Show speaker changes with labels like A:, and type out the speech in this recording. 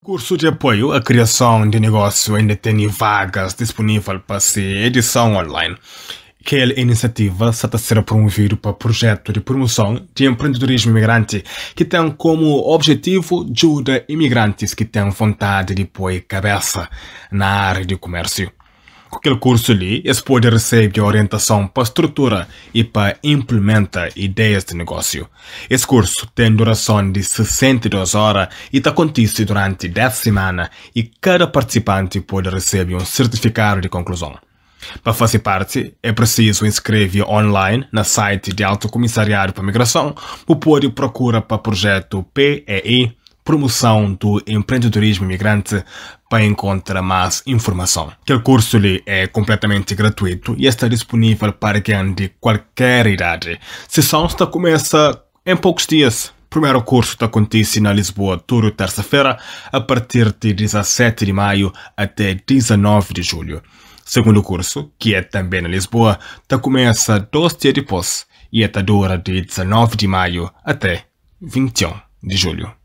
A: Kursu di apoiu a kriason di negósiu inda tene vagas dispunível pa se edison online. Kel inisiativa sa ta ser promovidu pa Prujetu di Prumuson di Enprendedorismu Imigranti ki ten komu objetivu djuda imigrantis ki ten vontadi di poi kabesa na ária di kumérsiu. Ku kel kursu li, es pode resebe orientason pa strutura i pa inplimenta ideias di negósiu. Es kursu ten durason di 62 óra i ta kontise duranti 10 simana i kada partisipanti pode resebe un sertifikadu di konkluzon. Pa fase parti, é prisizu inskreve online na site di Altu Kumisariadu pa Migrason. Bu pode prokura pa prujetu PEI, Promoção do Empreendedorismo Imigrante, pa enkontra más informason. Kel kursu li é konpletamenti gratuitu i el sta dispunível pa algen di kualker idadi. Sesons ta kumesa en pokus dias. Primeru kursu ta kontise na Lisboa tudu tersa-fera a partir di 17 di maiu até 19 di julhu. Segundu kursu, ki é tanbê na Lisboa, ta kumesa dôs dia dipôs i el ta dura di 19 di maiu até 21 di julhu.